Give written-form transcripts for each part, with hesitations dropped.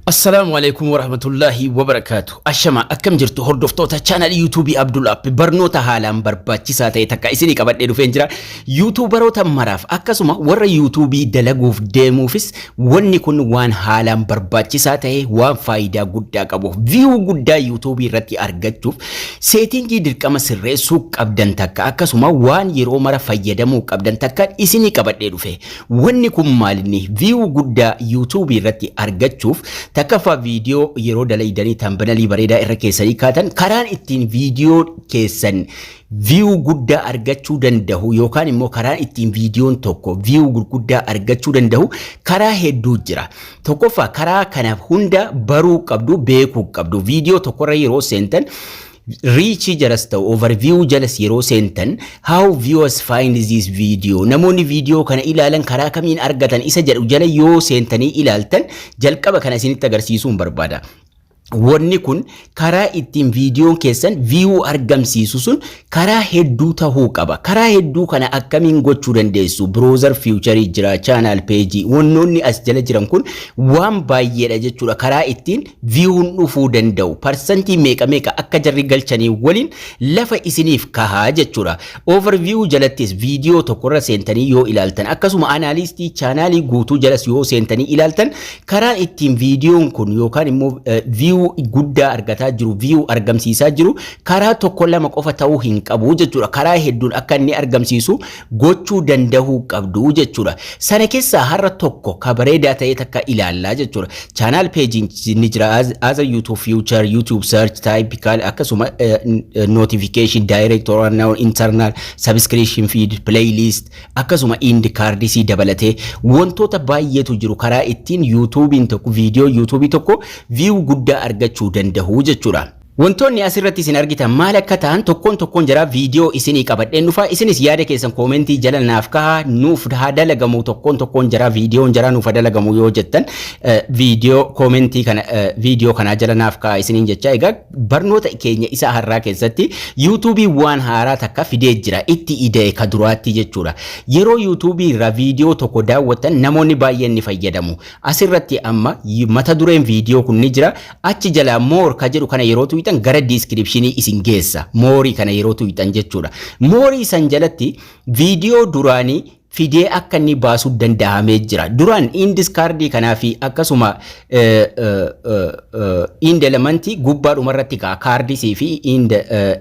Assalaamu alaikum warahmatullaahi wabarakaatu. Ashama, akkam jirtu hordoftoota chaanalii YouTubeii Abdul App? Barnoota haalaan barbaachisaa ta'e takka isinii qabadhee dhufeen jira. YouTuberoota maraaf, akkasuma warra YouTubeii dalaguuf deemuufis wanni kun waan haalaan barbaachisaa ta'e, waan faayidaa guddaa qabu. View guddaa YouTubeii irratti argachuuf settingii dirqama sirreessuu qabdan takka, akkasuma waan yeroo mara fayyadamuu qabdan takka isinii qabadhee dhufe. Wanni kun maalinni? View guddaa YouTubeii irratti argachuuf takkaffaa, viidiyoo yeroo dalaydanii thumbnailii bareedaa irra keessanii kaatan, karaan ittiin viidiyoo keessan view guddaa argachuu danda'u yookaan immoo karaan ittiin viidiyoon tokko view gurguddaa argachuu danda'u karaa hedduu jira. Tokkoffaa, karaa kana hunda baruu qabdu, beekuu qabdu. Viidiyoo tokkorra yeroo seentan, reachii jalas ta'u overview jalas yeroo seentan, "How viewers find this video", namoonni viidiyoo kana ilaalan karaa kamiin argatan isa jedhu jala yoo seentanii ilaaltan, jalqaba kana isinitti agarsiisuun barbaada. Wanni kun karaa ittiin viidiyoon keessan view argamsiisu sun karaa hedduu tahuu qaba. Karaa hedduu kana akkamiin gochuu dandeessu? Browser feature jira, channel page, wannoonni as jala jiran kun waan baay'eedha jechuudha. Karaa ittiin viewun dhufuu danda'u. Parsantii meeqa meeqa akka jarri galchanii waliin lafa isiniif kahaa jechuudha. Overview jalattis viidiyoo tokkorra seentanii yoo ilaaltan, akkasuma analyticsii chaanaalii guutuu jalas yoo seentanii ilaaltan, karaan ittiin viidiyoon kun yookaan immoo view guddaa argataa jiru, view argamsiisaa jiru, karaa tokko lama qofa ta'uu hin qabu jechuudha. Karaa hedduun akka inni argamsiisu gochuu danda'uu qabdu jechuudha. Sana keessaa har'a tokko ka bareedaa ta'e takka ilaallaa jechuudha. Channel pageiin ni jira, other YouTube feature, YouTube search, typical, akkasuma notification, direct or unknown, internal, subscription feed, playlist, akkasuma end cardsii dabalatee wantoota baay'eetu jiru karaa ittiin YouTubein tokko, viidiyoo YouTubeii tokko view guddaa argachuu danda'u jechuudha. Wantoonni asirratti isin argitan maal akka ta'an tokkoon tokkoon jara viidiyoo isinii qabadheen dhufa. Isinis yaada keessan commentii jala naaf kahaa. Nuuf haa dalagamu tokkoon tokkoon jara, viidiyoon jara nuuf haa dalagamu yoo jettan, viidiyoo commentii kana viidiyoo kanaa jala naaf kahaa isiniin jecha. Egaa barnoota keenya isa har'aa keessatti YouTubeii waan haaraa takka fidee jira, itti ida'e ka duraatti jechuudha. Yeroo YouTubeii irraa viidiyoo tokko daawwattan namoonni baay'een ni fayyadamu. Asirratti amma mata dureen viidiyoo kun ni jira. Achi jalaa "more" ka jedhu kana yeroo tuqxan gara descriptionii isin geessa. Moreii kana yeroo tuqxan jechuudha. Moreii san jalatti viidiyoo duraanii fidee akka inni baasuu danda'amee jira. Duraan end cardii kanaa fi akkasuma end elementii gubbaa dhumarratti ka'a, cardsii fi end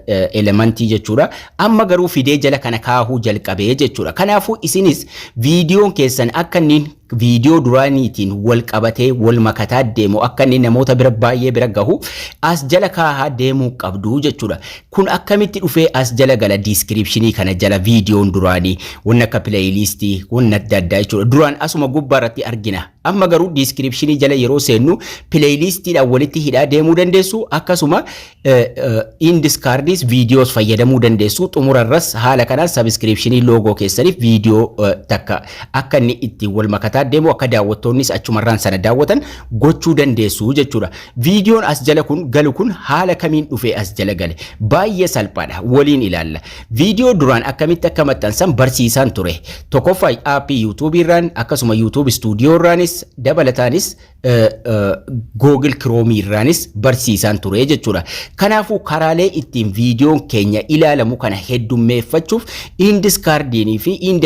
elementii jechuudha. Amma garuu fidee jala kana kaahuu jalqabee jechuudha. Kanaafuu isinis viidiyoon keessan akka inni viidiyoo duraaniitiin wal qabatee wal makataa deemu, akka inni namoota bira baay'ee bira gahu, as jala kaahaa deemuu qabdu jechuudha. Kun akkamitti dhufee as jala gala descriptionii kana jala viidiyoon duraanii, wanni akka playlistii, wanni adda addaa jechuudha? Duraan asuma gubbaa irratti argina. Amma garuu descriptionii jala yeroo seennu playlistiidhaan walitti hidhaa deemuu dandeessu, akkasuma end cards viidiyoos fayyadamuu dandeessu. Xumurarras haala kanaan subscriptionii logo keessaniif viidiyoo takka akka inni ittiin wal makataa deemu, akka daawwattoonnis achumarraan sana daawwatan gochuu dandeessu jechuudha. Viidiyoon as jala kun galu kun haala kamiin dhufee as jala gale? Baay'ee salphaadha, waliin ilaalla. Viidiyoo duraan akkamitti akka maxxansan barsiisaan ture. Tokkoffaa appii YouTubeii irraan, akkasuma YouTube Studio irraanis, dabalataanis Google Chromeii irraanis barsiisaan ture jechuudha. Kanaafuu karaalee ittiin viidiyoon keenya ilaalamu kana heddummeeffachuuf end cardiinii fi end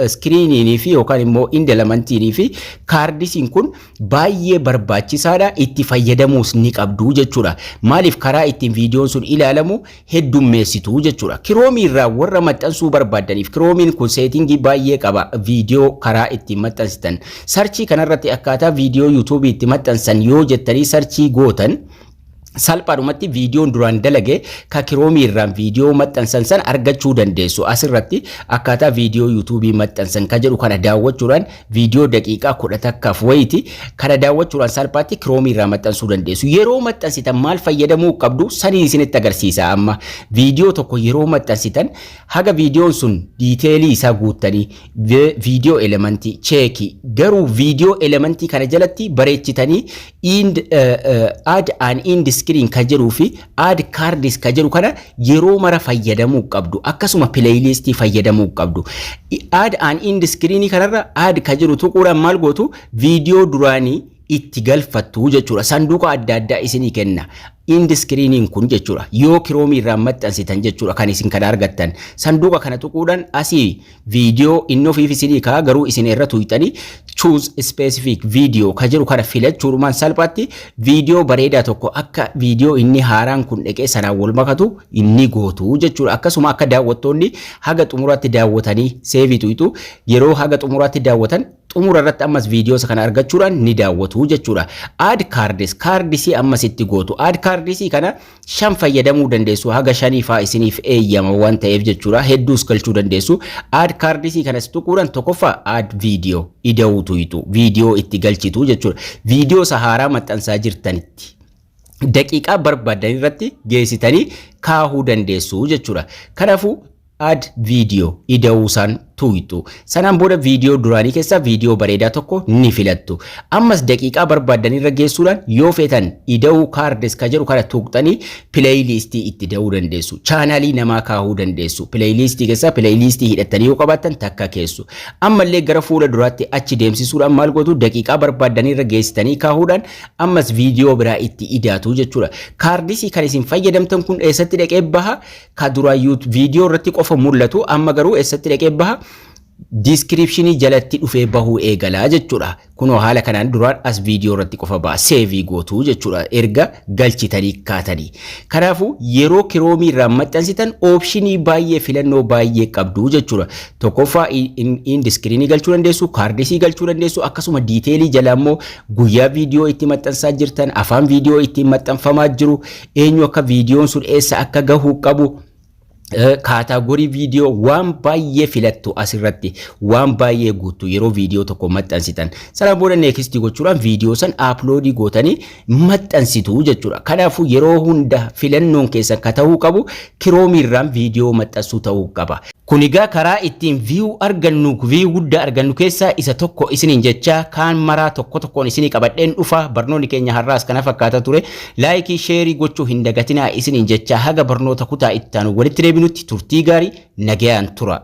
screeniinii fi yookaan immoo end elementiinii fi cardsiin kun baay'ee barbaachisaadha, itti fayyadamuus ni qabdu jechuudha. Maaliif? Karaa ittiin viidiyoon sun ilaalamu heddummeessitu jechuudha. Chromeii irraa warra maxxansuu barbaadaniif, Chromeiin kun settingii baay'ee qaba viidiyoo karaa ittiin maxxansitan. Searchii kanarratti akkaataa viidiyoo YouTubeii itti maxxansan yoo jettanii searchii gootan, salphaadhumatti viidiyoon duraan dalage ka Chromeii irraan viidiyoo maxxansan san argachuu dandeessu. Asirratti akkaataa viidiyoo YouTubeii maxxansan ka jedhu kana daawwachuudhaan, viidiyoo daqiiqaa 11f wayiti kana daawwachuudhaan salphaatti Chromeii irraa maxxansuu dandeessu. Yeroo maxxansitan maal fayyadamuu qabdu sanii isinitti agarsiisa. Amma viidiyoo tokko yeroo maxxansitan, haga viidiyoon sun detailii isaa guuttanii, video elementii checkii, garuu video elementii kana jalatti bareechitanii end "add an end screen" ka jedhuu fi "add cards" ka jedhu kana yeroo mara fayyadamuu qabdu, akkasuma playlistii fayyadamuu qabdu. "Add an end screen" kanarra "add" ka jedhu tuquudhaan maal gootu? Viidiyoo duraanii itti galfattu jechuudha. Sanduuqa adda addaa isinii kenna. End screeniin kun jechuudha. Yoo Chrome irraa maxxansitan jechuudha kan isin kana argattan. Sanduuqa kana tuquudhaan asii viidiyoo inni ofiif isinii kaa, garuu isin irra tuqxanii "choose specific video" ka jedhu kana filachuudhumaan salphaatti viidiyoo bareedaa tokko akka viidiyoo inni haaraan kun dhaqee sanaan wal makatu inni gootu jechuudha. Akkasuma akka daawwattoonni haga xumuraatti daawwatanii save tuqxu. Yeroo haga xumuraatti daawwatan, xumura irratti ammas viidiyoo isa kana argachuudhaan ni daawwatu jechuudha. Add cards, cardsii ammas itti gootu. Add cardsii kana shan fayyadamuu dandeessu, haga shanii faa isiniif eeyyama waan ta'eef jechuudha. Hedduus galchuu dandeessu. Add cardsii kanas tuquudhaan tokkoffaa add video ida'uu tuqxu. Viidiyoo itti galchitu jechuudha. Viidiyoo isa haaraa maxxansaa jirtanitti daqiiqaa barbaadan irratti geessitanii kaahuu dandeessu jechuudha. Kanaafuu add video ida'uusaan tuqxu. Sanaan booda viidiyoo duraanii keessaa viidiyoo bareedaa tokko ni filattu. Ammas daqiiqaa barbaadan irra geessuudhaan yoo feetan ida'uu cards ka jedhu kana tuqxanii playlistii itti da'uu dandeessu. Channelii namaa kaahuu dandeessu. Playlistii keessaa playlistii hidhattanii yoo qabaattan takka keessu. Ammallee gara fuula duraatti achi deemsisuudhaan maal gootu? Daqiiqaa barbaadan irra geessitanii kaahuudhaan ammas viidiyoo biraa itti idaatu jechuudha. Cardsii kan isin fayyadamtan kun eessatti dhaqee baha? Ka duraayyuu viidiyoo irratti qofa mul'atu, amma garuu eessatti dhaqee baha? Descriptionii jalatti dhufee bahuu eegalaa jechuudha. Kunoo haala kanaan duraan as viidiyoo irratti qofa ba'a. Save gootuu jechuudha erga galchitanii kaatanii. Kanaafuu yeroo Chrome irraa maxxansitan optionii baay'ee, filannoo baay'ee qabdu jechuudha. Tokkoffaa end screenii galchuu dandeessu, cardsii galchuu dandeessu, akkasuma detailii jala immoo guyyaa viidiyoo itti maxxansaa jirtan, afaan viidiyoo ittiin maxxanfamaa jiru, eenyu akka viidiyoon sun eessa akka gahuu qabu, category viidiyoo, waan baay'ee filattu. Asirratti waan baay'ee guuttu yeroo viidiyoo tokko maxxansitan. Sana booda next gochuudhaan viidiyoo san upload gootanii maxxansitu jechuudha. Kanaafuu yeroo hunda filannoon keessan ka ta'uu qabu Chrome irraan viidiyoo maxxansuu ta'uu qaba. Kun egaa karaa ittiin view argannu, view guddaa argannu keessaa isa tokko isiniin jecha, kaan maraa tokko tokkoon isinii qabadheen dhufa. Barnoonni keenya har'aas kana fakkaata ture. Like, share gochuu hin dagatinaa isiniin jecha, haga barnoota kutaa ittaanu walitti deebinutti turtii gaarii, nagayaan tura.